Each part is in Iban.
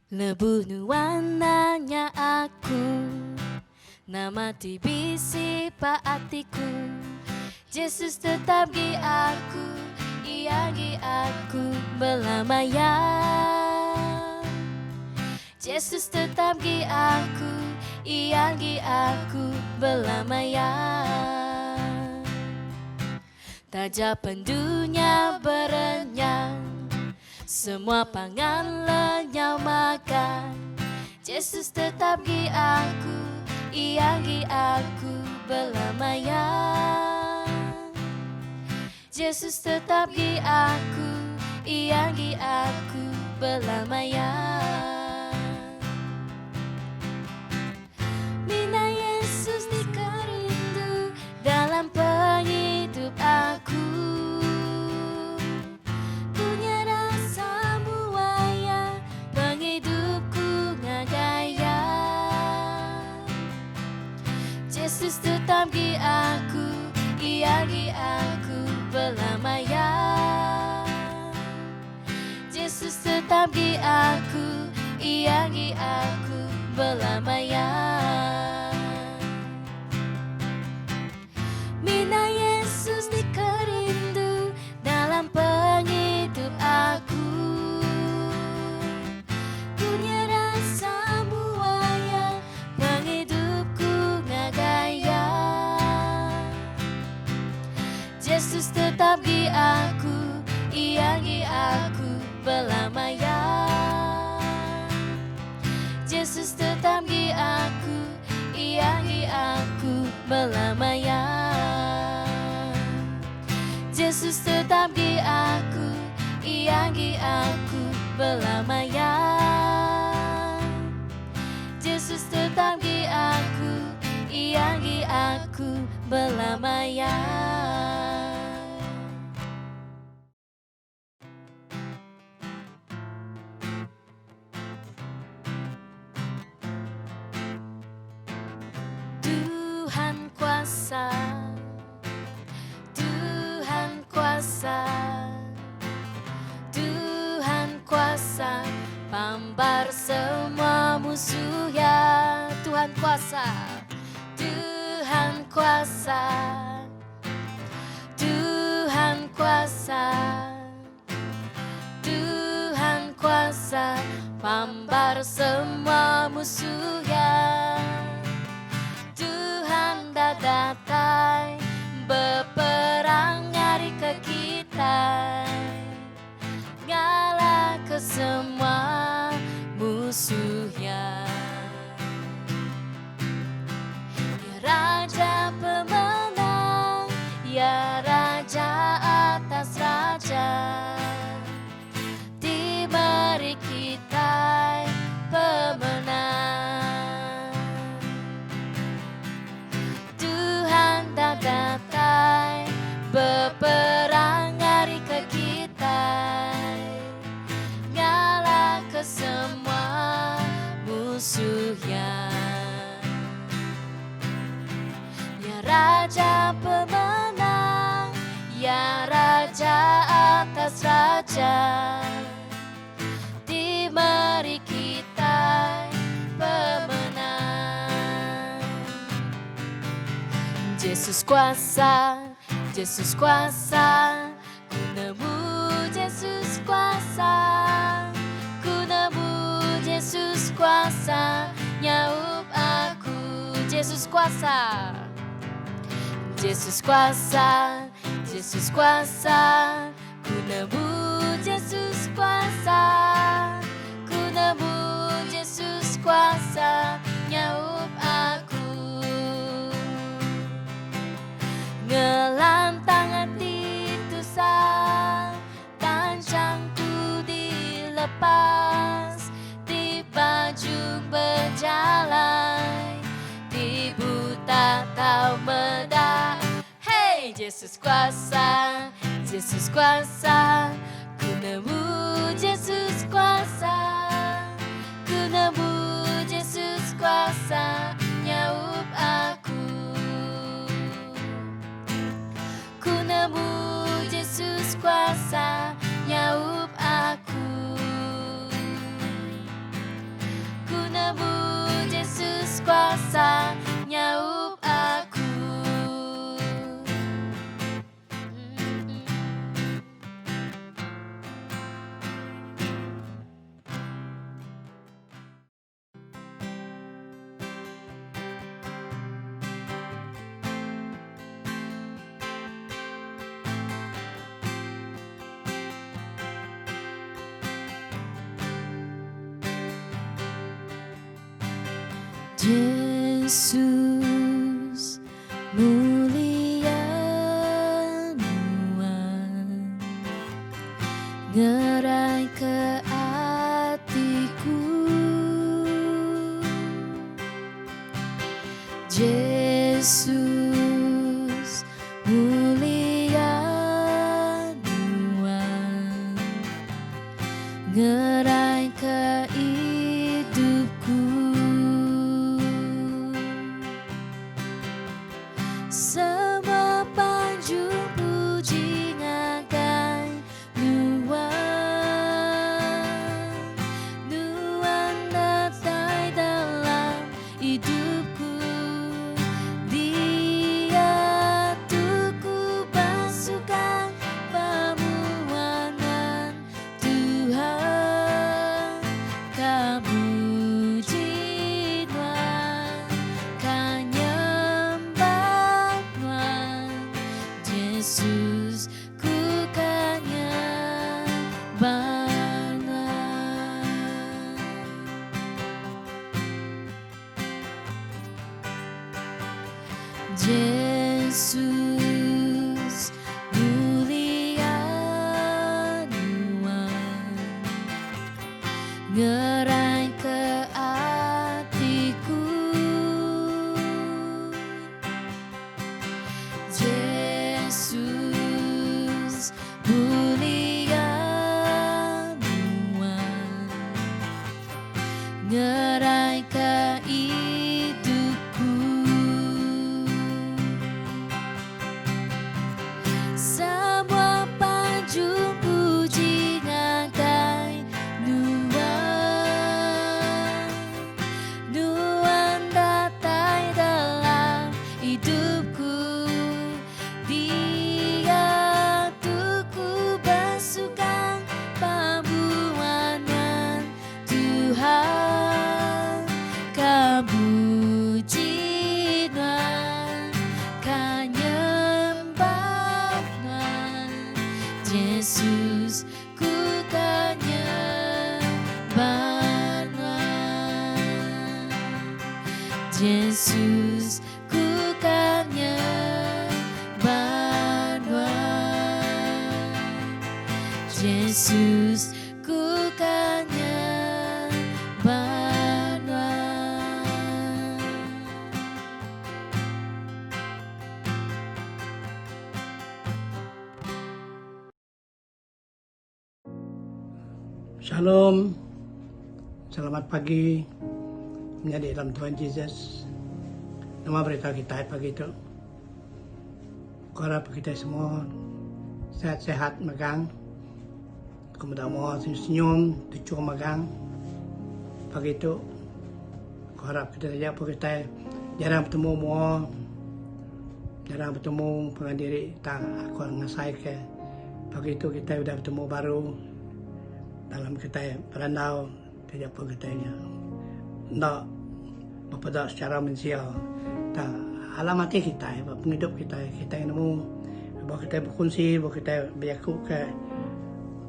Lebuh nuan nanya aku Nama ti bisi ba atiku Jesus tetap gi aku Iya gi aku belama ya Jesus tetap gi aku Iya gi aku belama ya Taja pen dunya berenyang Semua pangan lenyau makan Jesus tetap gi aku Iya gi aku belama ya Jesus tetap gi aku Iya gi aku belama ya Mina Yesus dikerindu dalam pengidup aku. Ku nyerah semua ya pengidupku ngagai Iya. Jesus tetap gi aku, Iya gi aku belama ya. Jesus tetap gi aku, Iya gi aku belama ya. Mina Yesus dikerindu dalam pengidup aku. Ku nyerah semua ya pengidupku ngagai Iya. Jesus tetap gi aku, Iya gi aku belama ya. Jesus tetap gi aku, Iya gi aku belama ya. Jesus tetap gi aku, Iya gi aku belama ya. Jesus tetap gi aku, Iya gi aku belama ya. Tuhan kuasa, Tuhan kuasa, Tuhan kuasa, pambar semua musuh ya. Tuhan kuasa, Tuhan kuasa, Tuhan kuasa, Tuhan kuasa, pambar semua musuh ya. Tuhan dah datai beperang ngari ke kitai ngalah ke semua musuh ya. Ya Raja pemenang, ya Raja atas raja, ti meri kitai pemenang. Tuhan dah datai beperang ngari ke kitai ngalah ke semua musuh ya. Ya Raja pemenang, ya Raja atas raja, ti meri kitai pemenang. Jesus kuasa, Jesus kuasa, ku nemu Jesus kuasa, ku nemu Jesus kuasa, nyaup aku Jesus kuasa. Jesus kuasa, Jesus kuasa, ku nemu Jesus kuasa, ku nemu Jesus kuasa, nyaup aku. Ngelantang ati tusah, tancangku dilepas, ti bajung bejalai, ti buta tau meda. Hey, Jesus kuasa, Jesus kuasa, ku nemu Jesus kuasa, ku nemu Jesus kuasa, nyaup aku. Ku nemu Jesus kuasa, nyaup aku. Jesus mulia nuan Ngerai ke atiku Jesus mulia nuan Ngerai ke idupku Semua panjung puji ngagai Nuan Nuan datai dalam idupku Diatu ku basukan pamuanan Tuhan Ka muji Nuan Ka nyembah Nuan Jesus ku ka nyembah Nuan. Jesus mulia Nuan Ngerai ke atiku Jesus mulia Nuan Ngerai ke idupku Semua panjung puji ngagai Nuan Nuan datai dalam idupku Diatu ku besukan pambuanan Tuhan Ka muji Nuan Ka nyembah Nuan Jesus ku ka nyembah Nuan Jesus ku ka nyembah Nuan Jesus ku ka nyembah Nuan. Shalom. Selamat pagi menyadi dalam Tuhan Jesus. Nama berita kita pagi tu? Aku harap kita semua sehat-sehat megang. Aku meda mua senyum-senyum, tuchum magang. Pagi tu, aku harap kita taja pun kitai jarang betemu mua, jarang betemu pangan diri tang aku ngasai ke pagi tu kitai udah betemu baru dalam kitai berandau taja pun kitai nya enda bepeda secara mensia tang alam ati kitai ba pengidup kitai, kitai nemu ba kitai bekunsi ba kitai bejaku ke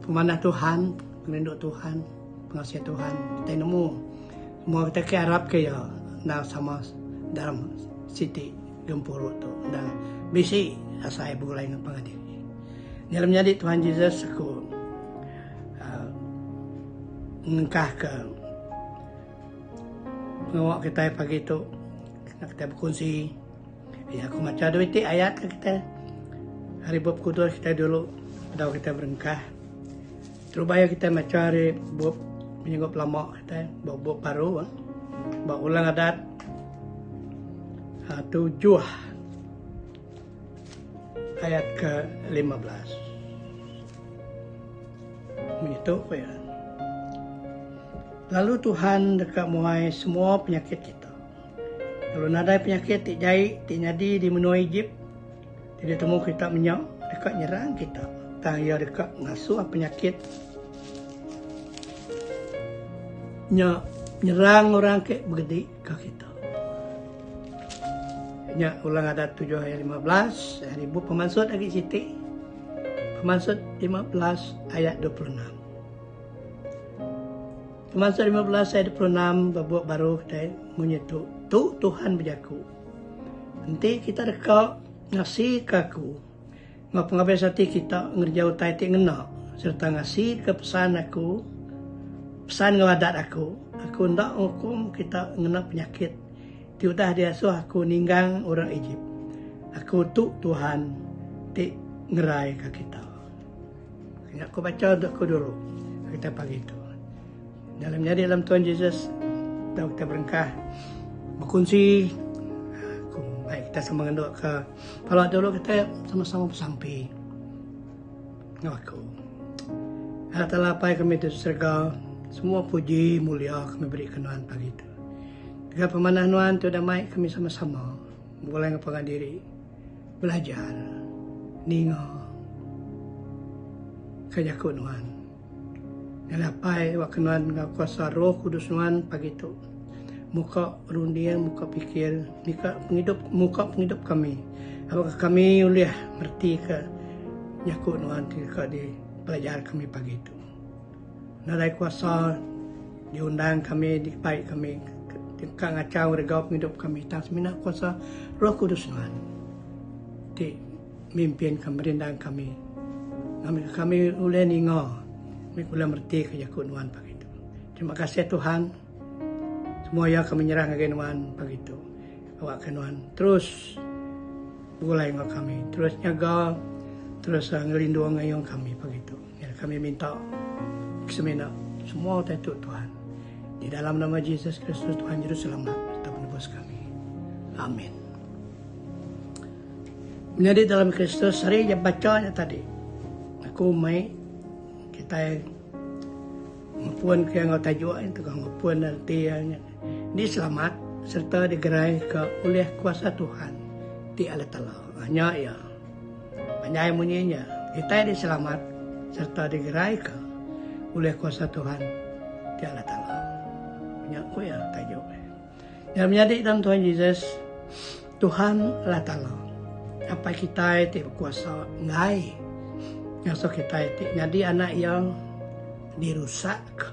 pemanah Tuhan, pengerindu Tuhan, pengasih Tuhan kitai nemu semua kitai ke arap ke iya endang sama dalam siti gempuru tu endang bisi asai begulai enggau pangan diri. Nya menyadi Tuhan Jesus aku uhh ngengkah ke Pengawa kitai pagi tu kena kitai bekunsi. Iya aku macha dua iti ayat ke kitai ari Bup Kudus kitai dulu bedau kitai berengkah. Terubah iya kitai macha ari bup Penyanggup Lama kitai ba bup baru ba Ulang Adat uhh tujuh ayat ke 15. Munyi tu ku iya. Lalu Tuhan deka muai semua penyakit kita. Lalu nadai penyakit ti jai ti nyadi di menua Ejip ti ditemu kita menya deka nyerang kita, tang Iya deka ngasuh penyakit nya nyerang orang ke begedika kita. Nya Ulang Adat tujuh ayat 15, ari Bup Pemansut agi siti, Pemansut 15 ayat 26. Pemansut 15 ayat 26 ba bup baru kitai munyi tu. Tu Tuhan bejaku, Enti kita deka ngasika Aku enggau pengabis ati kita ngereja utai ti ngena sereta ngasika pesan Aku, pesan enggau adat Aku, Aku enda ngukum kita ngena penyakit ti udah diasuh Aku ninggang orang Ejip. Aku tu Tuhan ti ngeraika kita. Nya aku bacha untuk aku dulu kita pagi tu. Dalam nyadi dalam Tuhan Jesus, tau kita berengkah bekunsi aku baik kita sama ngenduk ke pala dulu kita sama-sama besampi. Enggau aku. Allah Taala Apai kami di serega, semua puji mulia kami beri ke nuan pagi tu. Tiga pemanah nuan tu udah mai kami sama-sama begulai enggau pangan diri. Belajar ninga ka jaku nuan. Nyadi apai wak ke nuan enggau kuasa Roh Kudus nuan pagi tu muka runding muka pikir nika pengidup muka pengidup kami awakka kami ulih meretika jaku nuan ti deka dipelajar kami pagi tu. Nadai kuasa diundang kami dibai kami ka ngachau ngeregau pengidup kami tang semina kuasa Roh Kudus nuan ti mimpin ka merindang kami ngambika kami ulih ninga ngambika ulih meretika jaku nuan pagi tu. Terima kasih Tuhan semua iya kami nyerah ngagai nuan pagi tu awakka nuan terus begulai enggau kami terus nyaga terus ngelindung ngayung kami pagi tu. Nya kami minta semina semua utai tu Tuhan. Di dalam nama Jesus Kristus Tuhan Juru Selamat serta Penebus kami. Amin. Menyadi dalam Kristus hari je baca nya tadi. Aku mai kita ngepun ke enggau tajuk nya tu ngepun reti nya diselamat serta digerai ke ulih kuasa Tuhan ti Allah Taala. Nya iya. Panjai munyi nya, kitai diselamat sereta digeraika ulih kuasa Tuhan ti Allah Taala. Nya ku iya tajuk iya. Nya menyadi dalam Tuhan Jesus, Tuhan Allah Taala, Apai kitai ti bekuasa enggai ngasuh kitai ti nyadi anak Iya dirusakka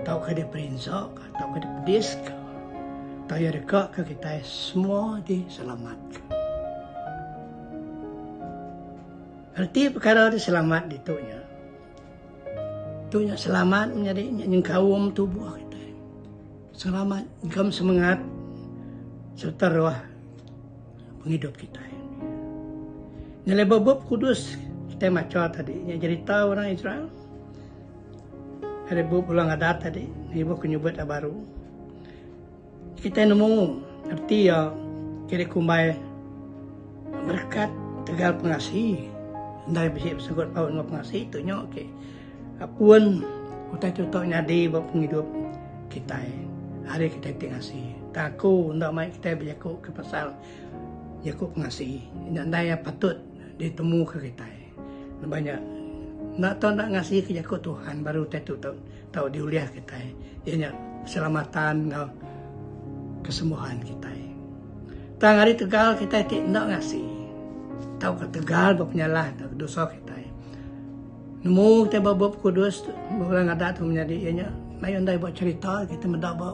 tauka diperinsaka tauka dipediska. Tang Iya dekaka kitai semua diselamatka. Reti pekara ti selamat ditu nya, tu nya selamat menyadi nya nyengkaum tubuh kitai. Selamat nyengkaum semengat sereta roh pengidup kitai. Nyadi ba Bup Kudus kitai macha tadi nya jerita orang Israel. Ari bup Ulang Adat tadi, ibuh ke nyubut iya baru. Kitai nemu reti iya ke dikumbai berekat tegal pengasih. Endai bisi besangkut paut enggau pengasih tu nya ke pun utai tu tau nyadi ba pengidup kitai ari kitai ti ngasi. Tang aku enda mai kitai bejaku ke pasal jaku pengasih. Nya endai iya patut ditemu ke kitai. Lebuh nya, enda tau enda ngasika jaku Tuhan baru utai tu tau tau diulih kitai, iya nya keselamatan enggau kesembuhan kitai. Tang ari tegal kitai ti enda ngasi tauka tegal ba penyalah tauka dosa kitai, nemu kitai ba Bup Kudus tu, ba Ulang Adat tu menyadi iya nya mayuh endai ba cherita kitai meda ba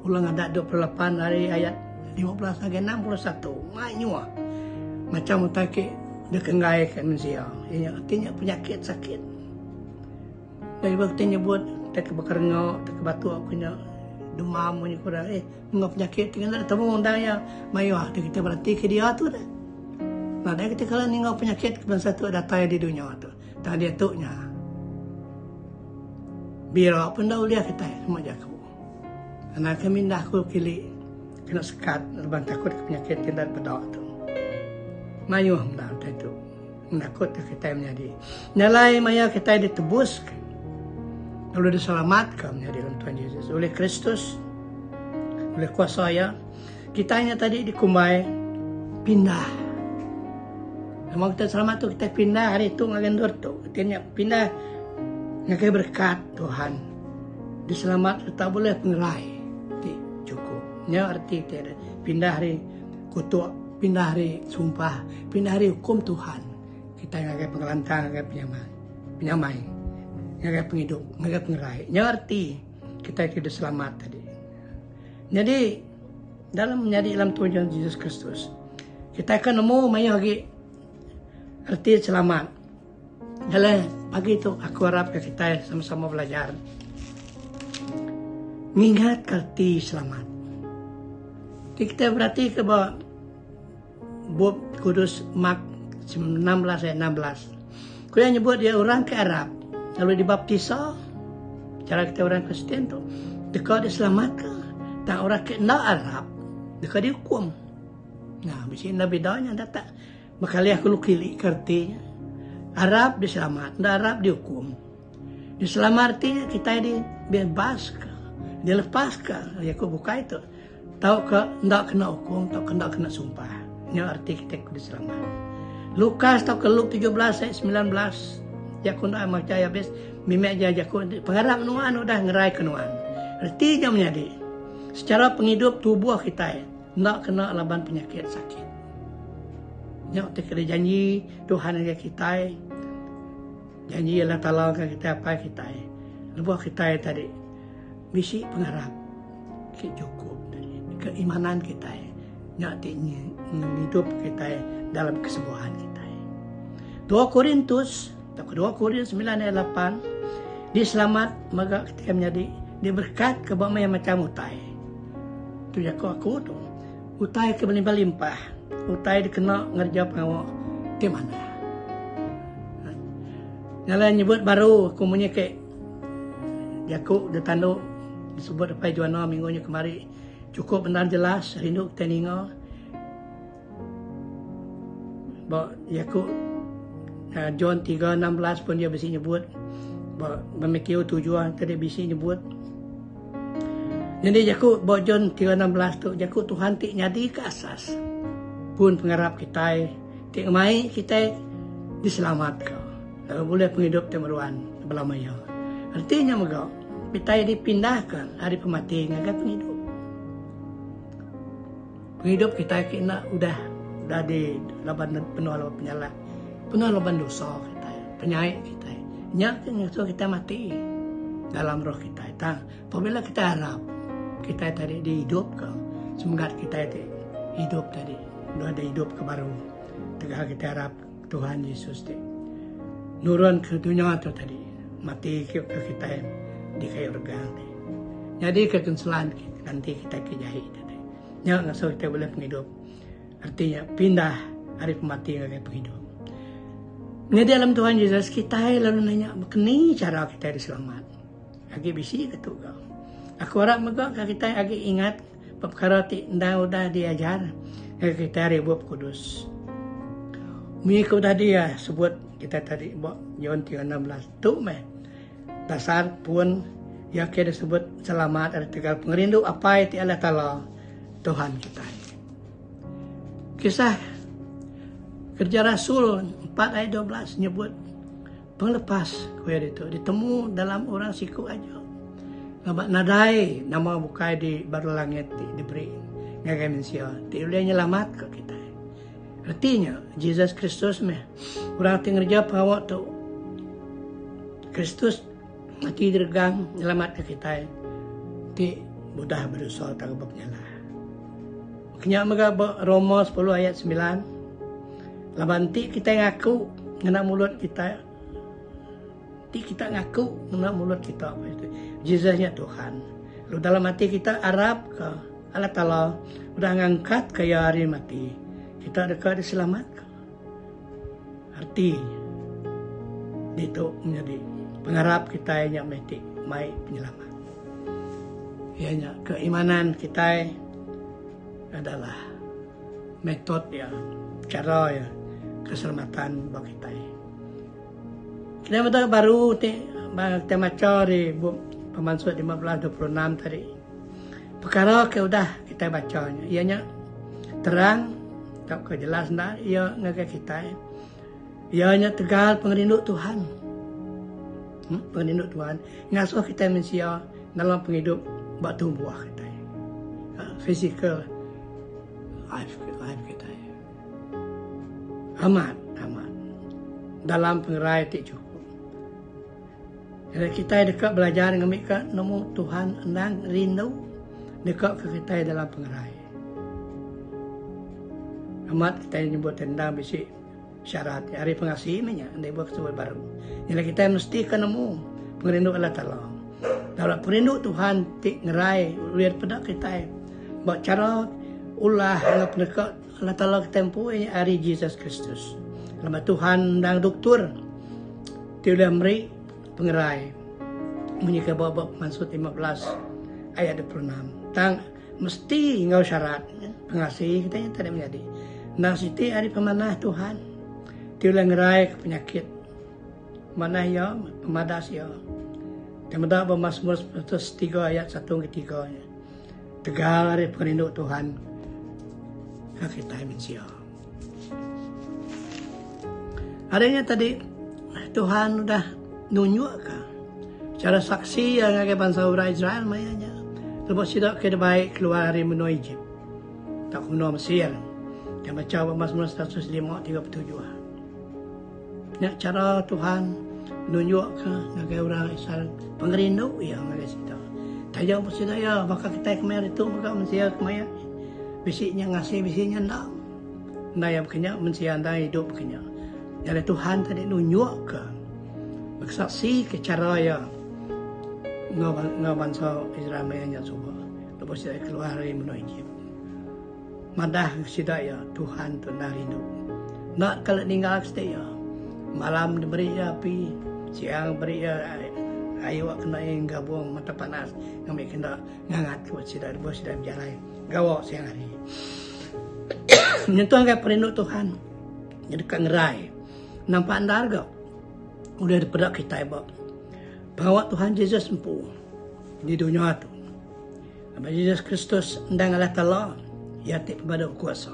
Ulang Adat 28 ari ayat 15 ngagai 61 mayuh macham utai ke Dikenggai ka mensia iya nya reti nya penyakit sakit. Deh ba ti nyebut tai ke bekerenga tai ke batuk ku nya demam munyi ku orang eh enggau penyakit ti ngena temu undang iya mayuh ti kita bereti ke dia tu deh. Nadai kita kala ninga penyakit ke bansa tu datai di dunya tu. Tang diatu nya bira pun enda ulih kitai sema jaku. Anang ke mindah ku kili kena sekat laban takut ke penyakit ti enda dipeda tu. Mayuh meda utai tu ngenakut ka kitai menyadi. Nya alai maya kitai ditebus ka lalu diselamat ka menyadi dalam Tuhan Jesus oleh Kristus oleh kuasa iya kitai nya tadi dikumbai pindah. Nama kitai selamat tu kitai pindah ari tu ngagai endur tu. Reti nya pindah ngagai berekat Tuhan. Diselamat sereta bulih pengerai ti chukup. Nya reti ti pindah ari kutuk, pindah ari sumpah, pindah ari ukum Tuhan kitai ngagai pengelantang ngagai penyamai, penyamai ngagai pengidup, ngagai pengerai. Nya reti kitai ke diselamat tadi. Nyadi. dalam menyadi dalam Tuhan Jesus Kristus. Kitai akan nemu mayuh agi reti selamat. Jalai pagi tu aku arap ke kitai sama-sama belajar ngingat ke reti selamat. Ti kitai berati ke ba Bup Kudus Mark 16 ayat 16. Ku iya nyebut dia orang ke arap lalu dibaptisa chara kitai orang Kristian tu deka diselamatka tang orang ke enda arap deka diukum. Nah, bisi enda bida nya enda tak bekalih aku kili ke reti nya. Arap diselamat, enda arap diukum. Diselamat reti nya kitai dibebaska, dilepaska ari jaku bukai tu. Tauka enda kena ukum tauka enda kena sumpah. Nya reti kitai ke diselamat. Lukas tauka Luke 17 ayat 19 jaku enda macha iya abis mimit aja jaku pengarap nuan udah ngeraika nuan. Reti nya menyadi secara pengidup tubuh kitai enda kena laban penyakit sakit. Nya ti ke dijanji Tuhan ngagai kitai. Janji Allah Taala ngagai kitai Apai kitai lebuh kitai tadi bisi pengarap. Ti chukup keimanan kitai nya ti ngidup kitai dalam kesembuhan kitai. 2 Korintus tauka 2 Korintus 9 ayat 8 diselamat mega kitai menyadi diberkat ke ba mayuh macam utai. Tu jaku aku tu utai ke belimpah-limpah utai dikena ngereja pengawa ti manah. Nyalai nyebut baru aku munyi ke Jaku ditandu disebut Apai Juana minggu nya kemari chukup bendar jelas rindu kitai ninga ba jaku John 3:16 pun dia bisi nyebut ba Matthew 7 tadi bisi nyebut. Nyadi jaku ba John 3:16 tu jaku Tuhan ti nyadika asas pun pengarap kitai ti ngemai kitai diselamatka. Lalu bulih pengidup ti meruan belama iya. Reti nya mega, kitai dipindahka ari pemati ngagai pengidup. Pengidup kitai ke enda udah udah di laban penuh laban penyalah, penuh laban dosa kitai, penyai kitai. Nya ke ngasuh kitai mati dalam roh kitai. Tang pabila kitai arap, kitai tadi diidupka semengat kitai ti idup tadi, udah diidupka baru. Tegal kitai arap. Tuhan Jesus ti nurun ke dunya tu tadi mati ke kitai di kayu regang ti nyadi ke genselan nganti kitai ke jahi tadi. Nya ngasuh kitai bulih pengidup reti nya pindah ari pemati ngagai pengidup. Nyadi dalam Tuhan Jesus kitai lalu nanya bekeni chara kitai diselamat. Agi bisi ke tu ga. Aku arap mega ka kitai agi ingat ba pekara ti endang udah diajar ngagai kitai ari Bup Kudus. Munyi ke udah dia sebut kitai tadi ba John 3:16 tu meh dasar pun iya ke disebut selamat ari tegal pengerindu Apai ti Allah Taala Tuhan kitai. Kisah Kerja Rasul 4 ayat 12 nyebut Pengelepas, ku iya ditu, ditemu dalam orang siku aja. Laban nadai nama bukai di baruh langit ti diberi ngagai mensia ti ulih nyelamatka kitai. Reti nya, Jesus Kristus meh orang ti ngereja pengawa tu. Kristus mati diregang nyelamatka kitai ti udah bedosa tauka bepenyalah. Kenya mega ba Roma 10 ayat 9, Laban enti kitai ngaku ngena mulut kita, enti kita ngaku ngena mulut kita Jesus nya Tuhan, lalu dalam ati kita arapka Allah Taala udah ngangkatka iya ari mati, kita deka diselamatka. Reti ditu menyadi pengarap kitai nya meh ti mai penyelamat. Iya nya keimanan kitai adalah metod iya, chara iya keselamatan ba kitai. Kena meda baru ti kitai macha ari bup Pemansut 15:26 tadi. Pekara ke udah kitai bacha nya iya nya terang tauka jelas enda iya ngagai kitai. Iya nya tegal pengerindu Tuhan. Hmm, pengerindu Tuhan ngasuh kitai mensia dalam pengidup ba tubuh kitai. Ha, physical life, life kitai. Amat, amat. Dalam pengerai ti chukup. Jadi kitai deka belajar ngambika nemu Tuhan endang rindu deka ke kitai dalam pengerai. Amat kitai nyebut endang bisi syarat ari pengasi meh nya enda ibuh sebut baru. Nyadi kitai mesti ka nemu pengerindu Allah Taala. Lalu pengerindu Tuhan ti ngerai ulih dipeda kitai ba chara ulah enggau peneka Allah Taala kitai empu iya nya ari Jesus Kristus. Laban Tuhan endang doktor ti ulih meri pengerai munyi ke ba ba Pemansut 15 ayat 26. Tang Mesti enggau syarat pengasi kitai nya tadi menyadi endang siti ari pemanah Tuhan ti ulih ngeraika penyakit. Manah iya, pemadas iya. Ti meda ba Masmur 103 ayat satu ngagai tiga nya. Tegal ari pengerindu Tuhan ke kitai mensia. Ari nya tadi Tuhan udah nunjukka chara saksi iya ngagai bansa orang Israel maya nya lebuh sida ke dibai keluar ari menua Ejip tauka menua Mesir. Iya macha ba Masmur 105 37. Nya chara Tuhan nunjukka ngagai orang Israel pengerindu iya ngagai sida. Taja pun sida iya baka kitai kemaya ditu mega mensia kemaya bisi nya ngasi bisi nya enda. Enda iya baka nya mensia enda idup baka nya. Nya alai Tuhan tadi nunjukka besaksika chara iya enggau enggau bansa Israel maya nya suba lebuh sida keluar ari menua Ejip. Madah sida iya, Tuhan tu enda rindu. Enda kala ninggal sida iya. Malam diberi iya api, siang beri iya ayu kena iya nggabung mata panas ngambika enda ngangat ku sida lebuh sida bejalai gawa siang hari. Menyentuh ngagai perindu Tuhan nya deka ngerai. Nampak endar ga ulih dipeda kitai ba pengawa Tuhan Jesus empu di dunya tu. Laban Jesus Kristus endang Allah Taala, Iya ti pemadu bekuasa.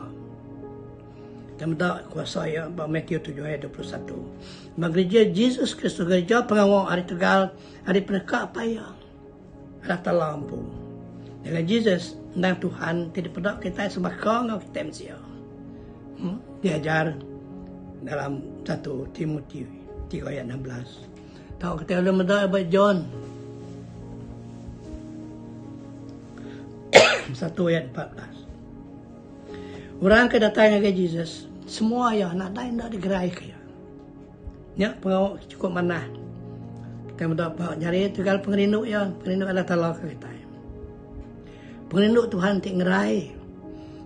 Kita meda kuasa Iya ba Matthew tujuh ayat 21. Ba gerija Jesus Kristus ngereja pengawa ari tegal ari peneka Apai Iya, Allah Taala empu. Dengan Jesus endang Tuhan ti dipeda kitai sebaka enggau kitai mensia. Hmm, diajar dalam 1 Timothy 3 ayat 16. Tau kitai ulih meda ba John 1 ayat 14. Orang ke datai ngagai Jesus, semua iya nadai enda digeraika iya. Nya pengawa ke chukup manah. Kitai meda ba nyari tegal pengerindu iya, pengerindu Allah Taala ke kitai. Pengerindu Tuhan ti ngerai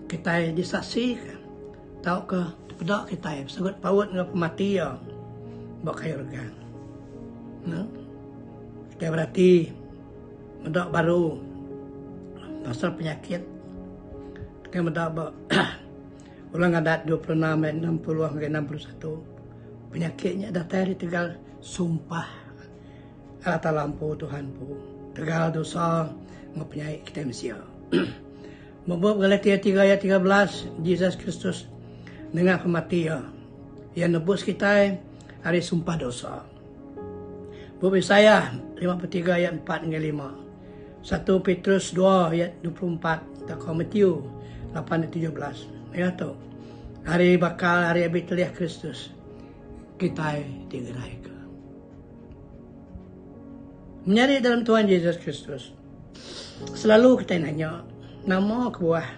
kitai disaksika tauka dipeda kitai besegut paut enggau pemati iya ba kayu regang. Ne? Kitai berati meda baru pasal penyakit. Kitai meda ba Ulang Adat 26 ayat 60 ngagai 61 penyakit nya datai ari tegal sumpah Allah Taala empu Tuhan empu tegal dosa enggau penyai kitai mensia. Ba bup Galatia 3 ayat 13 Jesus Kristus nengah pemati iya iya nebus kitai ari sumpah dosa. Bup Isaiah 53 ayat 4 ngagai 5, 1 Petrus 2 ayat 24 tauka Matthew 8 ayat 17. Maya tu, ari bakal ari abi telih Kristus kitai digeraika. Menyadi dalam Tuhan Jesus Kristus, selalu kitai nanya nama kebuah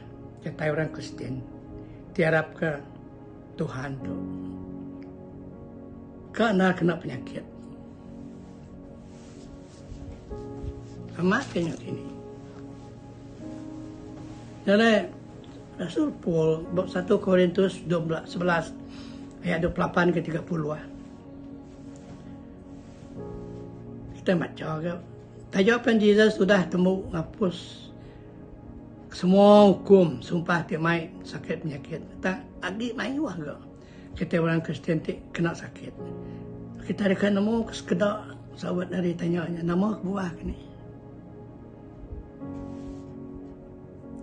kitai orang Kristian ti arapka Tuhan tu. Ka enda kena penyakit. Amat ke nya kini. Jalai Rasul Paul bab 1 Korintus 12 11 ayat 28 ke 30 ah. Kita maca ke taja pen Jesus sudah tembu ngapus semua hukum sumpah ti mai sakit penyakit tang agi mayuh ga Kitai orang Kristian ti kena sakit. Kitai deka nemu ke sekeda saut ari tanya nya nama kebuah ke ni.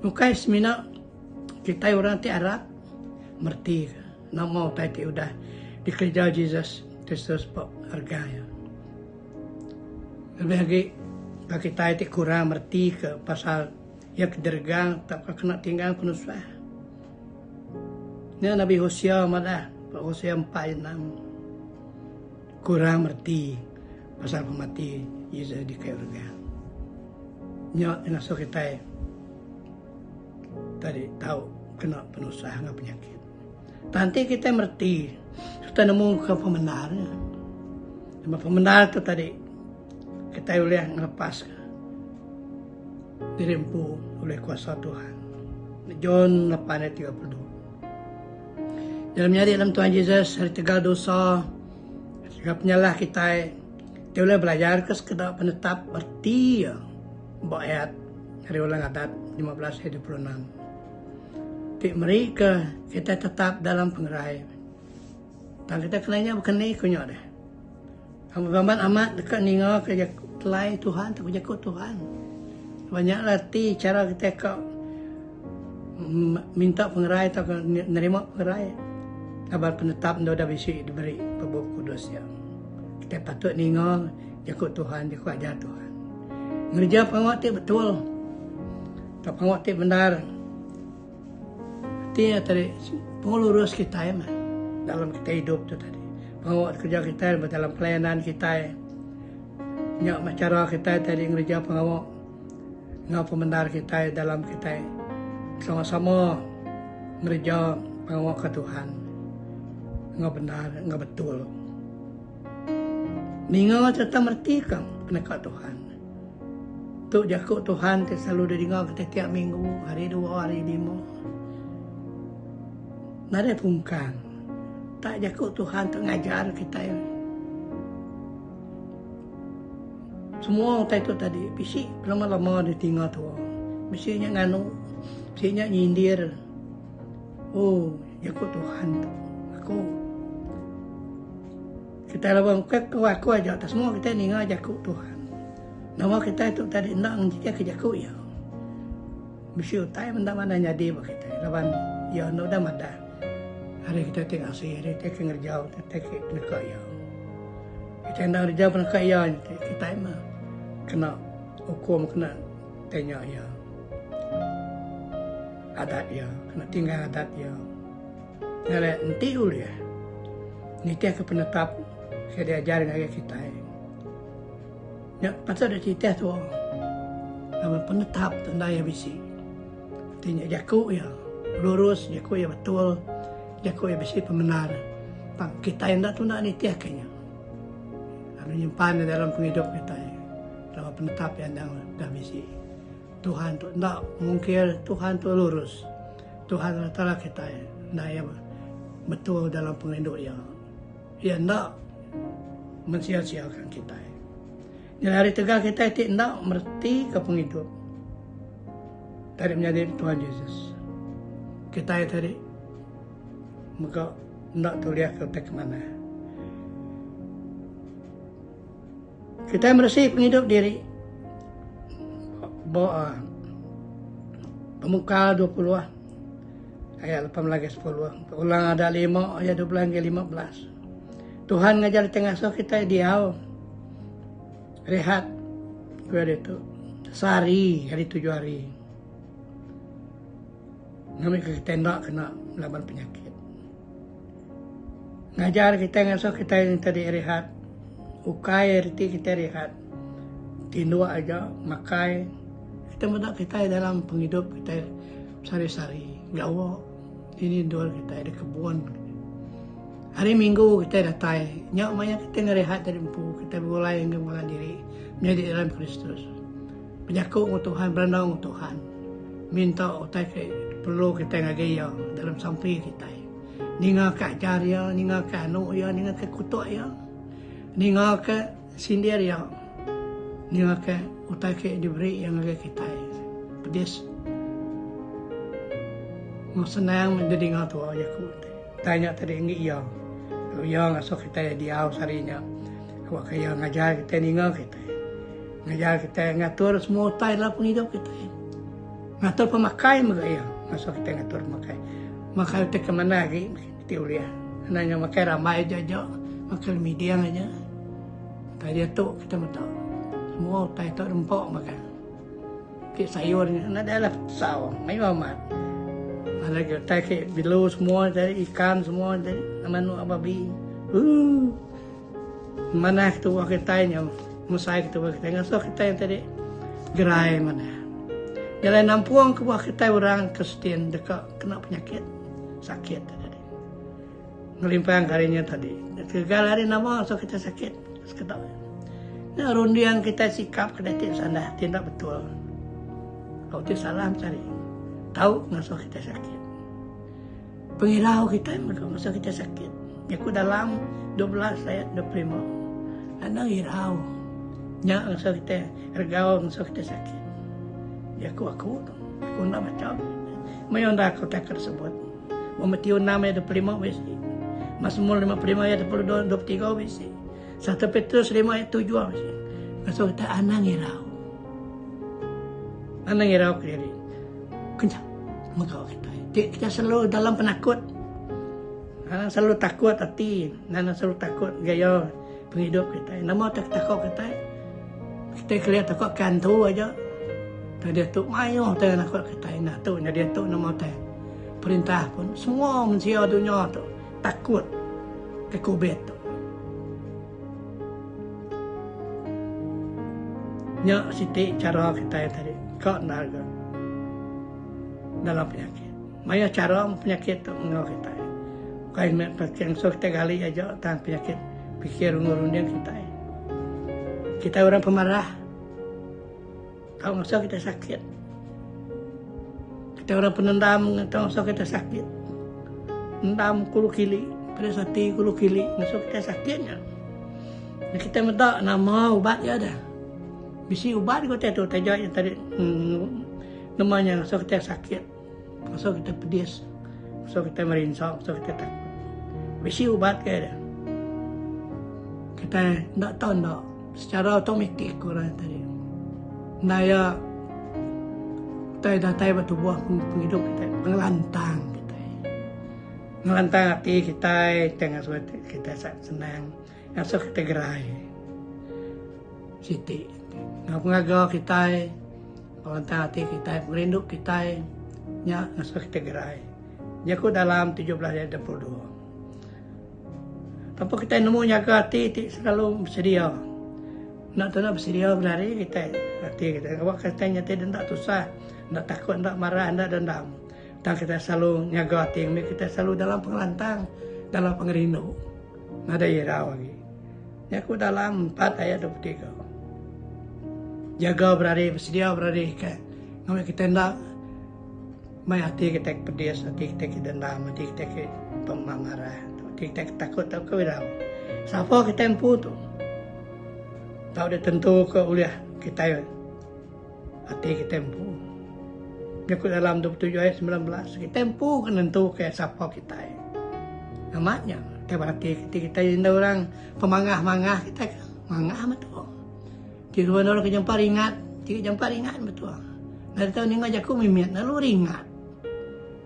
Ukai semina kitai orang ti arap mereti ke nama utai ti udah dikereja Jesus Kristus ba rega iya. Lebih agi ba kitai ti kurang mereti ke pasal iya ke diregang tauka kena tinggang penusah. Nya Nabi Hosea madah ba Hosea empat ayat enam kurang mereti pasal pemati Jesus di kayu regang. Nya ti ngasuh kitai tadi tau kena penusah enggau penyakit. Tang enti kitai mereti sereta nemu ke pemendar nya. Laban pemendar tu tadi kitai ulih ngelepaska diri empu ulih kuasa Tuhan. John lapan ayat 32. Dalam menyadi dalam Tuhan Jesus ari tegal dosa enggau penyalah kitai ti ulih belajarka sekeda penetap reti iya ba ayat ari Ulang Adat 15 ayat 26 ti merika kitai tetap dalam pengerai. Tang kitai kena nya baka ni ku nya deh. Amat amat deka ninga ke jaku telai Tuhan tauka jaku Tuhan. Laban nya lah reti chara kitai ka minta pengerai tauka nerima pengerai laban penetap enda udah bisi diberi ba Bup Kudus iya. Kitai patut ninga jaku Tuhan, jaku ajar Tuhan. Ngereja pengawa ti betul tauka pengawa ti bendar. Reti nya tadi pengelurus kitai meh dalam kitai idup tu tadi. Pengawa kereja kitai ba dalam pelayanan kitai nya meh chara kitai tadi ngereja pengawa enggau pemendar kitai dalam kitai sama-sama ngereja pengawa ke Tuhan enggau bendar enggau betul. Ninga sereta meretika peneka Tuhan. Tu jaku Tuhan ti selalu didinga kitai tiap minggu, hari dua, hari lima. Nadai pungkang. Tak jaku Tuhan tu ngajar kitai. Semua utai tu tadi bisi lama-lama ditinga tua. Bisi nya nganu, bisi nya nyindir. Oh, jaku Tuhan tu. Aku Kitai laban ukai ku aku aja tang semua kitai ninga jaku Tuhan. Nama kitai tu tadi enda ngencikaka jaku iya. Bisi utai menda manah nyadi ba kitai laban iya enda udah madah ari kitai ti ngasi ari kitai ke ngereja utai ti peneka iya. Kitai enda ngereja peneka iya kitai mah kena ukum kena tanya iya adat iya kena tinggal adat iya. Ngagai enti ulih nitihka penetap ke diajar ngagai kitai. Nya patut dititih tuo laban penetap tu enda iya bisi. Ti nya jaku iya lurus, jaku iya betul, jaku iya bisi pemendar. Tang kitai enda tunda nitihka nya. Lalu nyimpan iya dalam pengidup kitai laban penetap iya endang udah bisi. Tuhan tu enda mungkir Tuhan tu lurus. Tuhan Allah Taala kitai enda iya betul dalam pengerindu iya. Iya enda mensia-siakan kitai. Nyadi ari tegal kitai ti enda meretika pengidup tadi menyadi Tuhan Jesus. Kitai tadi mega enda tulihka utai ke manah. Kitai meresi pengidup diri ba Pemukal 20 ayat 8 ngagai 10, Ulang Ada 5 ayat 12 ngagai 15. Tuhan ngajar kitai ngasuh kitai diau rehat ku iya ditu sehari ari tujuh hari ngambika kitai enda kena laban penyakit. Ngajar kitai ngasuh kitai tadi rehat ukai reti kitai rehat tinduk aja makai kita meda kitai dalam pengidup kitai sehari-sehari gawa dini endur kitai di kebun. Hari minggu kitai datai nya maya kitai ngerehat diri empu kitai begulai enggau pangan diri menyadi dalam Kristus. Bejaku enggau Tuhan berandau enggau Tuhan minta utai ke perlu kitai ngagai iya dalam sampi kitai. Ninga ka ajar iya, ninga ka anu iya, ninga ka kutuk iya, ninga ka sindir iya, ninga ka utai ke diberi iya ngagai kitai. Pedis enggau senang meh didinga tuo jaku ti. Utai nya tadi enggi iya. Lalu iya ngasuh kitai diau sehari nya awakka iya ngajar kitai ninga kitai. Ngajar kitai ngatur semua utai dalam pengidup kitai. Ngatur pemakai mega iya ngasuh kitai ngatur pemakai. Makai utai ke manah agi ti ulih. Enda nya makai rambai aja aja, makai miding aja. Utai diatu kita meda semua utai tu nempa makai. Ti sayur nya nadai lah pesau mayuh amat. Nadai agi utai ke bilu semua tadi ikan semua tadi manuk babi. Ooh manah ketuah kitai nya. Mesai ketuah kitai ngasuh kitai tadi gerai manah. Jalai nampung kebuah kitai orang Kristian deka kena penyakit sakit tadi. Ngelimpang ke ari nya tadi. Ketegal ari nama so kita sakit sekeda. Nya runding kita sikap kita ti salah ti enda betul. Tau ti salah mencari. Tau ngasuh kita sakit. Pengirau kitai mega masa kitai sakit. Jaku dalam 12 ayat 25. Anang irau. Nya ngasuh kitai regau ngasuh kitai sakit. Jaku aku tu. Aku enda macha. Mayuh enda aku utai ke disebut. Ba Matiu 6 ayat 25 bisi. Mazmur 55 ayat 22 23 bisi. 1 Petrus 5 ayat 7 bisi. Ngasuh kitai anang irau. Anang irau kediri. Kenyap mega kitai. Ti kitai selalu dalam penakut. Anang selalu takut ati, anang selalu takut gaya pengidup kitai. Nama ti takut kitai? Kitai kelia takut ke antu aja. Tang diatu mayuh utai nakut kitai. Nah tu nya diatu nama utai perintah pun semua mensia dunya tu takut ke covid tu. Nya siti chara kitai tadi ka endar ga dalam penyakit. Mayuh chara penyakit tu enggau kitai. Ukai meh penyakit ngasuh kitai gali aja tang penyakit pikir enggau runding kitai. Kitai orang pemarah tau ngasuh kitai sakit. Kitai orang penendam tau ngasuh kitai sakit. Endam kulu kili, pedis ati kulu kili ngasuh kitai sakit nya. Nya kitai meda nama ubat iya dah. Bisi ubat ko tu taja iya tadi nama nya ngasuh kitai sakit, ngasuh kitai pedis, ngasuh kitai merinsa, ngasuh kitai takut. Bisi ubat ke dah. Kitai enda tau enda secara automatik ko orang tadi. Enda iya utai datai ba tubuh pengidup kitai pengelantang kitai. Ngelantang ati kitai tang ngasuh kitai senang. Ngasuh kitai gerai. Siti. Enggau pengaga kitai, pengelantang ati kitai, pengerindu kitai nya ngasuh kitai gerai. Jaku dalam 17 ayat 22. Tanpa kitai nemu nyaga ati ti selalu besedia. Enda tau enda besedia berari kitai ati kitai. Awak kitai nyadi enda tusah, enda takut, enda marah, enda dendam. Tang kitai selalu nyaga ati ngambi kitai selalu dalam pengelantang, dalam pengerindu. Nadai irau agi. Nya ku dalam 4 ayat 23. Jaga berari, besedia berari ke ngambi kitai enda mai ati kitai ke pedis, ati kitai ke dendam, ati kitai ke pemarah, ati kitai ke takut tauka irau. Sapa kitai empu tu? Tau ditentuka ulih kitai Ati kitai empu. Jaku dalam 27 ayat 19, kitai empu ke nentuka sapa kitai. Amat nya, kitai berati keti kitai indu orang pemangah-mangah kitai ke mangah betul. Ti dua orang ke jampat ringat, ti jampat ringat betul. Nadai tau ninga jaku mimit lalu ringat.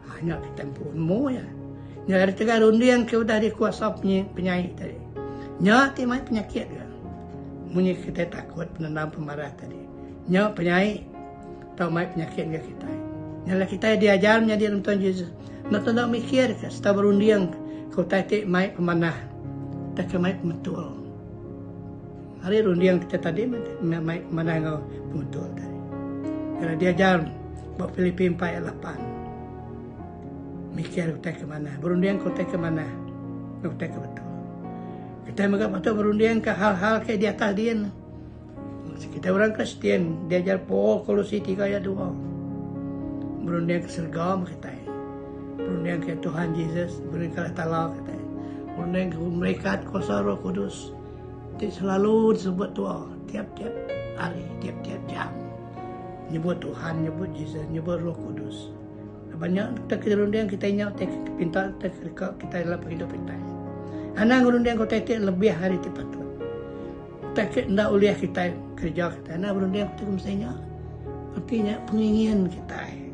Ha nya kitai empu nemu iya. Nya ari tegal runding ke udah dikuasa penyai tadi. Nya ti mai penyakit ga. Munyi kitai takut penendam pemarah tadi. Nya penyai tau mai penyakit ngagai kitai. Nya alai kitai diajar menyadi dalam Tuhan Jesus enda tau enda mikir ka sereta berunding ka utai ti mai pemanah tauka mai pemetul. Ari runding kitai tadi meh mai pemanah enggau pemetul tadi. Nya alai diajar ba Filipi empat ayat lapan. Mikir utai ke manah, berunding ka utai ke manah enggau utai ke betul. Kitai mega patut berunding ka hal-hal ke di atas din. Kitai orang Kristian diajar Paul Kolosi 3 ayat 2. Berunding ke serega meh kitai. Berunding ke Tuhan Jesus, berunding ke Allah Taala kitai. Berunding ke melikat kuasa Roh Kudus ti selalu disebut tua tiap-tiap hari, tiap-tiap jam. Nyebut Tuhan, nyebut Jesus, nyebut Roh Kudus. Laban nya kita ke runding kitai nya utai ke pinta utai ke deka kitai dalam pengidup kitai. Anang ngerunding ke utai ti lebih ari ti patut. Utai ke enda ulih kitai kereja kitai enda berunding utai ke mesti nya. Reti nya pengingin kitai.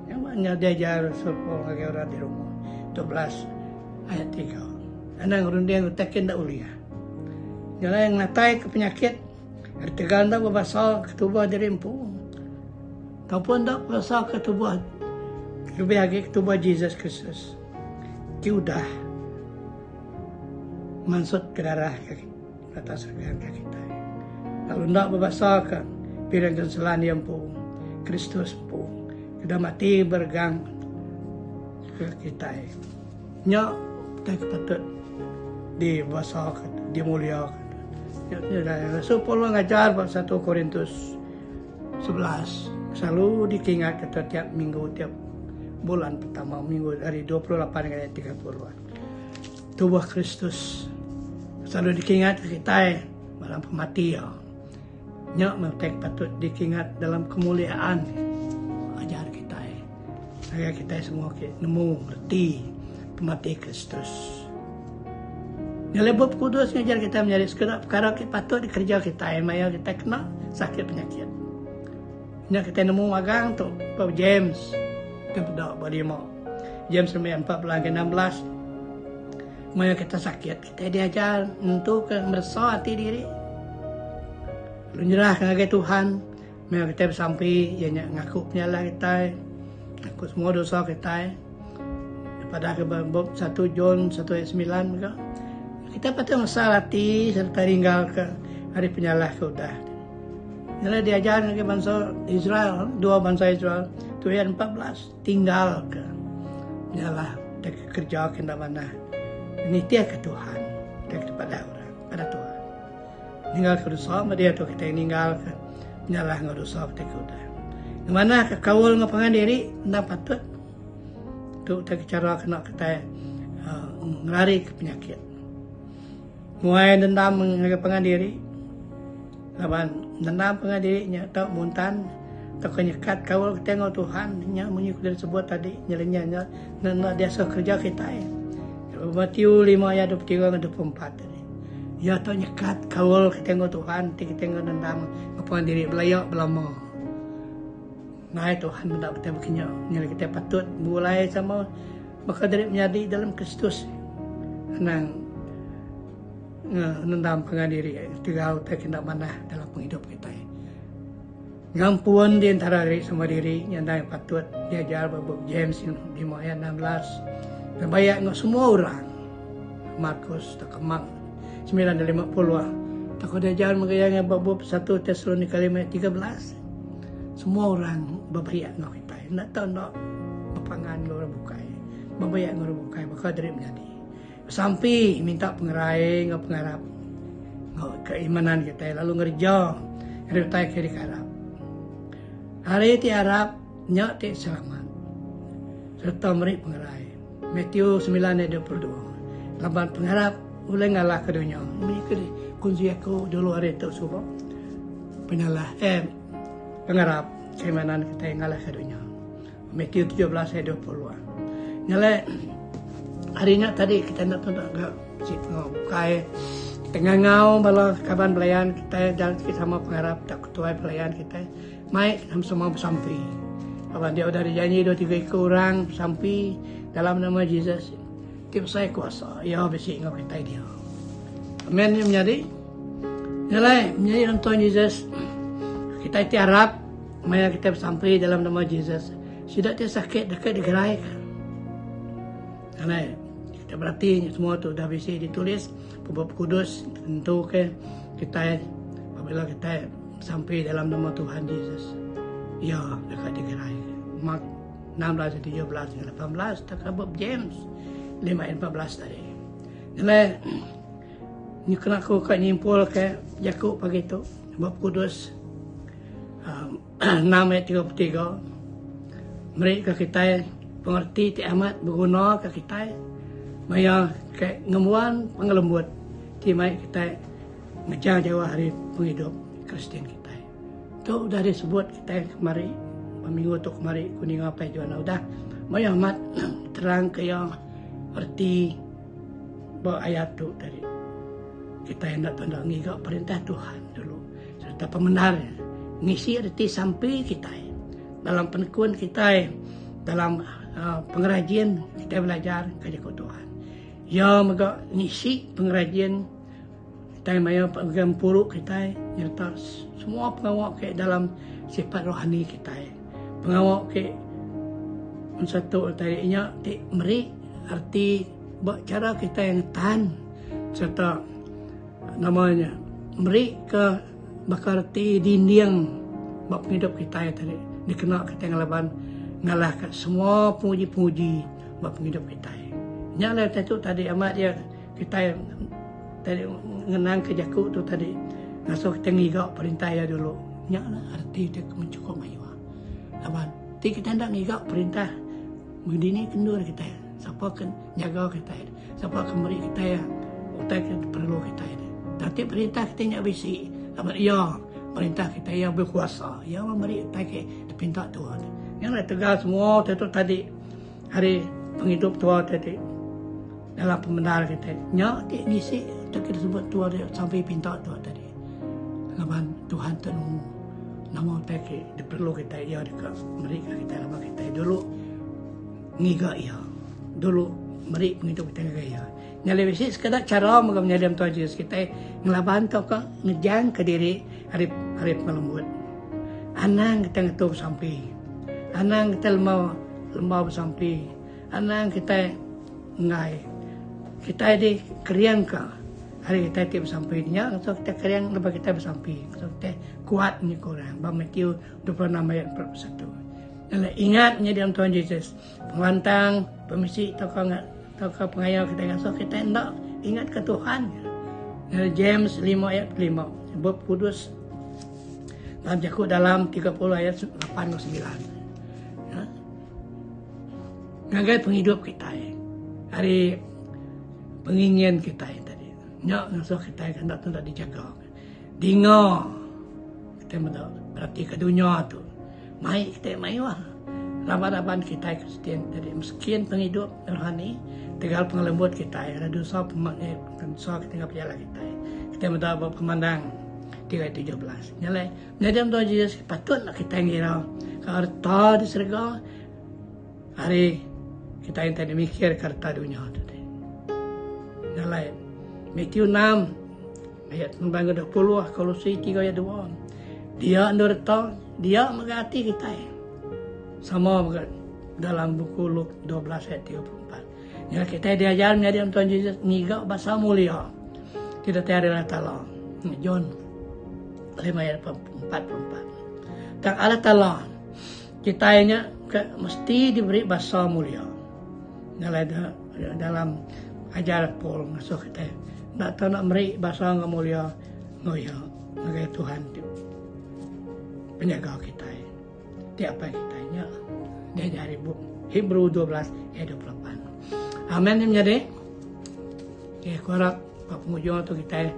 Nya mah nya diajar Rasul Paul ngagai orang di Roma 12 ayat 3. Anang ngerunding utai ke enda ulih. Nya alai ngenatai ke penyakit ari tegal enda bebasa ke tubuh diri empu. Tauka enda bebasa ke tubuh lebih agi ke tubuh Jesus Kristus ti udah mansut ke darah ke atas regang ke kitai. Lalu enda bebasaka piring genselan iya empu, Kristus empu, ke udah mati beregang ke kitai. Nya. utai ke patut dibasaka, dimuliaka. Rasul Paul ngajar ba satu Korintus 11 selalu dikingatka tiap minggu tiap bulan pertama minggu ari 28 ngagai 30. Tubuh Kristus selalu dikingatka kitai dalam pemati iya. Nya meh utai ke patut dikingat dalam kemuliaan ajar kitai. Ngagai kitai semua ke nemu reti pemati Kristus. Nya alai Bup Kudus ngajar kitai menyadi sekeda pekara ke patut dikereja kitai maya kitai kena sakit penyakit. Nya kitai nemu magang tu ba James ke peda ba lima. James lima 14 ngagai 16 maya kitai sakit kitai diajar nentuka meresa ati diri lalu nyerahka ngagai Tuhan. Maya kitai besampi iya nya ngaku penyalah kitai, ngaku semua dosa kitai. Dipadahka ba bup satu John satu ayat semilan mega, kitai patut ngesal ati sereta ninggalka ari penyalah ke udah. Nyadi diajar ngagai bansa Israel, dua bansa Israel, tu ayat 14, tinggalka penyalah deka kereja ke enda manah nitihka Tuhan, deka dipadah orang pada Tuhan. Ninggalka dosa meh diatu kitai ninggalka penyalah enggau dosa kitai ke udah. Ngemanahka kaul enggau pangan diri enda patut. Tu utai ke chara kena kitai uhh ngelarika penyakit. Muai dendam ngagai pangan diri laban dendam pangan diri nya tau muntan tauka nyekat kaul kitai enggau Tuhan nya munyi ku disebut tadi nyelinya nya enda diasuh kereja kitai. Mathew lima ayat 23 enggau 24 tadi. Iya tau nyekat kaul kitai enggau Tuhan ti kitai enggau nendam ngepan diri belaya belama. Ngai Tuhan meda kitai baka nya. Nyadi kitai patut begulai sama baka diri menyadi dalam Kristus. Anang nendam pangan diri ketegal utai ke enda manah dalam pengidup kitai. Ngampun di entara diri sama diri nya endang patut diajar ba bup James lima ayat 16. Bebayak enggau semua orang. Markus tauka Mark 9:50 tauka diajar mega iya ngagai ba bup satu Tesalonika lima ayat 13. Semua orang bebayak enggau kitai. Enda tau enda bepangan enggau orang bukai. Bebayak enggau orang bukai baka diri menyadi. Besampi minta pengerai enggau pengarap enggau keimanan kitai lalu ngereja ari utai ke dikarap. Hari ti arap nya ti selamat sereta meri pengerai. Matthew semilan ayat 22. Laban pengarap ulih ngalahka dunya. Munyi ke kunsi aku dulu hari tu suba penyalah eh pengarap keimanan kitai ngalahka dunya. Matthew 17 ayat 20. Nya alai hari nya tadi kita enda tau ga bisi pengawa bukai. Kita ngangau bala kaban belayan kitai dalam siti sama pengarap tauka ketuai belayan kitai mai sama-sama besampi. Laban dia udah dijanji dua tiga iku orang besampi dalam nama Jesus ti besai kuasa iya bisi enggau kitai dia. Amen nya menyadi. Nya alai menyadi dalam Tuhan Jesus kitai ti arap Maya kitai besampi dalam nama Jesus, sida ti sakit deka digeraika. Alai, kita berati nya semua tu udah bisi ditulis Bup Kudus tentuka kitai apabila kitai besampi dalam nama Tuhan Jesus, iya deka digeraika. Mark 16 ayat 17 hingga 18 tauka bup James 5 ayat 14 tadi. Alai, nya kena aku ka nyimpulka jaku pagi tu Bup Kudus 6 ayat 33 meri ke kitai pengerti ti amat beguna ke kitai maya ke ngembuan pengelembut ti mai kitai ngejar jauh ari pengidup Kristian kitai. Tu udah disebut kitai kemari ba minggu tu kemari ku ninga Pai Jonah udah mayuh amat terang ke iya reti ba ayat tu tadi. Kitai enda tau ngiga perintah Tuhan dulu. Sereta pemendar ngisi reti sampi kitai dalam penekun kitai dalam pengerajin kitai belajar ka jaku Tuhan. Iya mega ngisi pengerajin kitai maya gempuru kitai nyereta semua pengawa ke dalam sifat rohani kitai. Pengawa ke bansa tu tadi nya ti meri reti ba chara kitai ngetan sereta Nama nya meri ke baka reti dinding ba pengidup kitai tadi dikena kitai ngelaban ngalahka semua penguji-penguji ba pengidup kitai. Nya alai utai tu tadi amat iya kitai tadi ngenang ke jaku tu tadi ngasuh kitai ngiga perintah iya dulu. Nya lah reti ti chukup mayuh. Laban ti kitai enda ngiga perintah meh dini ke endur kitai sapa ke nyaga kitai sapa ke meri kitai utai ke perlu kitai. Tang ti perintah kitai nya bisi laban iya perintah kitai iya bekuasa iya meh meri utai ke dipinta tuan. Nya lah tegal semua utai tu tadi. Ari pengidup tua ti ti dalam pemendar kitai nya ti ngisi ti ke disebut tua ti sampi pinta tua tadi laban Tuhan ti nemu nama utai ti diperlu kitai iya deka meri ka kitai laban kitai dulu ngiga iya dulu meri pengidup kitai ngagai iya. Nya alai bisi sekeda chara mega menyadi Tuhan Jesus kitai ngelaban tauka ngejangka diri ari ari pengelembut. Anang kitai ngetu besampi. Anang kitai lembau lembau besampi. Anang kitai enggai. Kitai di keringka ari kitai ti besampi nya ngasuh kitai kering lebuh kitai besampi. Ngasuh kitai kuat nyukung orang. Ba Matthew 26 ayat 41. Lalu ingat nyadi Tuhan Jesus. Pengelantang, pemisi tauka tauka pengaya kitai ngasuh kitai enda ingatka Tuhan. James 5 ayat 5 Bup Kudus dalam jaku dalam 30 ayat 8 enggau 9. Ya. Ngagai pengidup kitai ari pengingin kitai tadi. Nya ngasuh kitai kena tunda dijaga. Dinga kitai meda beratika dunya tu mai kitai mayuh raban-raban kitai Kristian tadi meskin pengidup rohani tegal pengelembut kitai ari dosa dosa kitai enggau penyalah kitai. Kitai meda ba pemandang 3:17. Nya alai nyadi endur Jesus patut enda kitai ngira ka reta di serega ari kitai enti mikir ka reta dunya tu tadi. Nya alai Matthew 6 Ayat 9 enggau 20, Kolosi 3 ayat 2. Dia endur reta, dia mega ati kitai. Sama mega dalam buku Luke 12 ayat 34. Nya kitai diajar menyadi Tuhan Jesus ngiga basa mulia ti datai ari Allah Taala. John 5 ayat 44. Tang Allah Taala kitai nya ke mesti diberi basa mulia. Nya dalam ajar Paul ngasuh kitai enda tau nak meri basa enggau mulia enggau iya ngagai Tuhan ti penyaga kitai ti apai kitai nya diajar ari bup Hebrew 12 ayat 28. Amen nya menyadi. Okay, aku harap ba pengujung tu kitai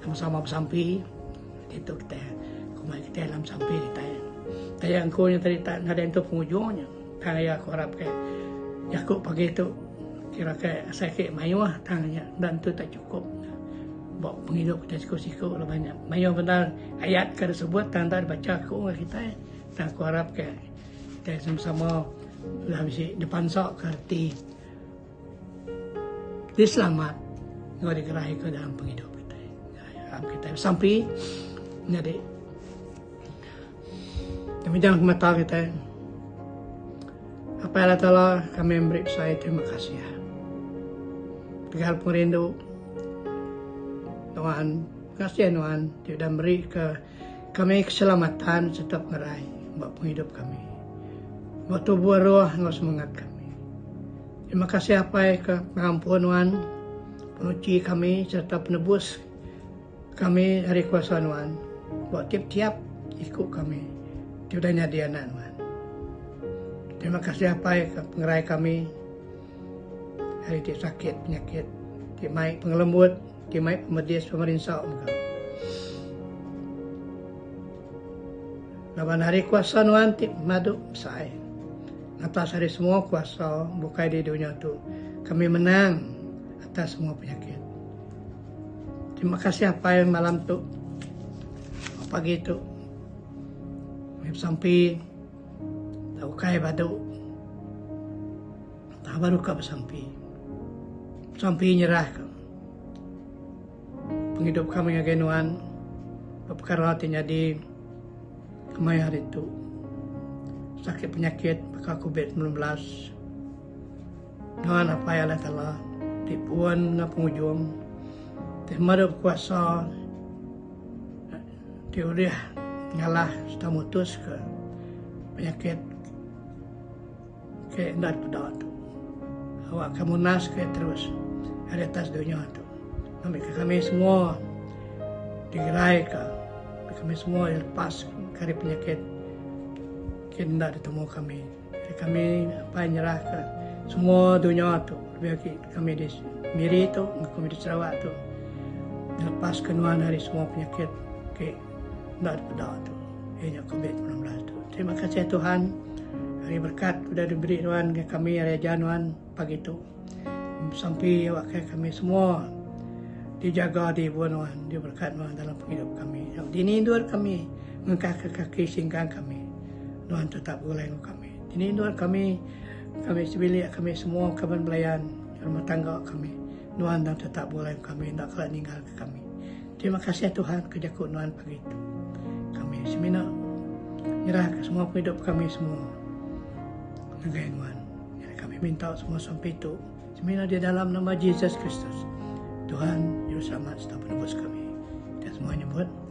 sama-sama besampi ditu kitai kumai kitai dalam sampi kitai. Taja engku nya tadi tak nadai entu pengujung nya. Tang iya aku arap ke jaku pagi tu kira ke asai ke mayuh tang nya enda entu tak chukup ba pengidup kitai siku-siku laban nya mayuh bendar ayat ke disebut tang enda dibacha aku enggau kitai tang aku arap ke kitai sama-sama udah bisi dipansa ke reti diselamat enggau digerai ke dalam pengidup kitai. Arap kitai besampi nyadi Kami mata kitai. Apai Allah Taala kami meri besai terima kasih. Tegal pengerindu Tuhan, kasih Tuhan ti udah meri ke kami keselamatan serta pengerai ba pengidup kami. Ba tubuh roh enggau semangat kami. Terima kasih Apai ke pengampun Nuan, penuchi kami serta penebus Kami ari kuasa Nuan ba tiap-tiap iku kami ti udah nyadi anak Nuan. Terima kasih Apai ke pengerai kami ari ti sakit penyakit ti mai pengelembut ti mai pemedis pemerinsa mega. Laban ari kuasa Nuan ti pemadu besai atas ari semua kuasa bukai di dunya tu kami menang atas semua penyakit. Terima kasih apai malam tu pagi tu meh besampi ukai badu tang baru ka besampi. Besampi nyerah ka pengidup kami ngagai nuan ba pekara ti nyadi kemaya hari tu sakit penyakit baka covid 19. Nuan Apai Allah Taala ti pun enggau pengujung, ti meri bekuasa ti ulih ngalah sereta mutuska penyakit ke enda dipeda tu. Awakka munaska iya terus ari atas dunya tu. Ngambika kami semua digeraika, ngambika kami semua dilepaska ari penyakit ke enda ditemu kami. Jadi kami apai nyerahka semua dunya tu lebih agi kami di Miri tu enggau kami di Sarawak tu dilepaska nuan ari semua penyakit ke enda dipeda tu iya nya covid 19 tu. Terima kasih Tuhan ari berkat udah diberi nuan ngagai kami ari ajar nuan pagi tu. Sampi awakka kami semua dijaga diibun nuan diberkat nuan dalam pengidup kami. Dini endur kami ngengkahka kaki singkang kami nuan tetap begulai enggau kami. Dini endur kami kami sebilik kami semua kaban belayan rumah tangga kami nuan endang tetap begulai enggau kami enda kala ninggalka kami. Terima kasih Tuhan ke jaku nuan pagi tu. Kami semina nyerahka semua pengidup kami semua ngagai nuan. Jadi kami minta semua sampi tu semina di dalam nama Jesus Kristus, Tuhan, Juruselamat serta Penebus kami. Kita semua nyebut.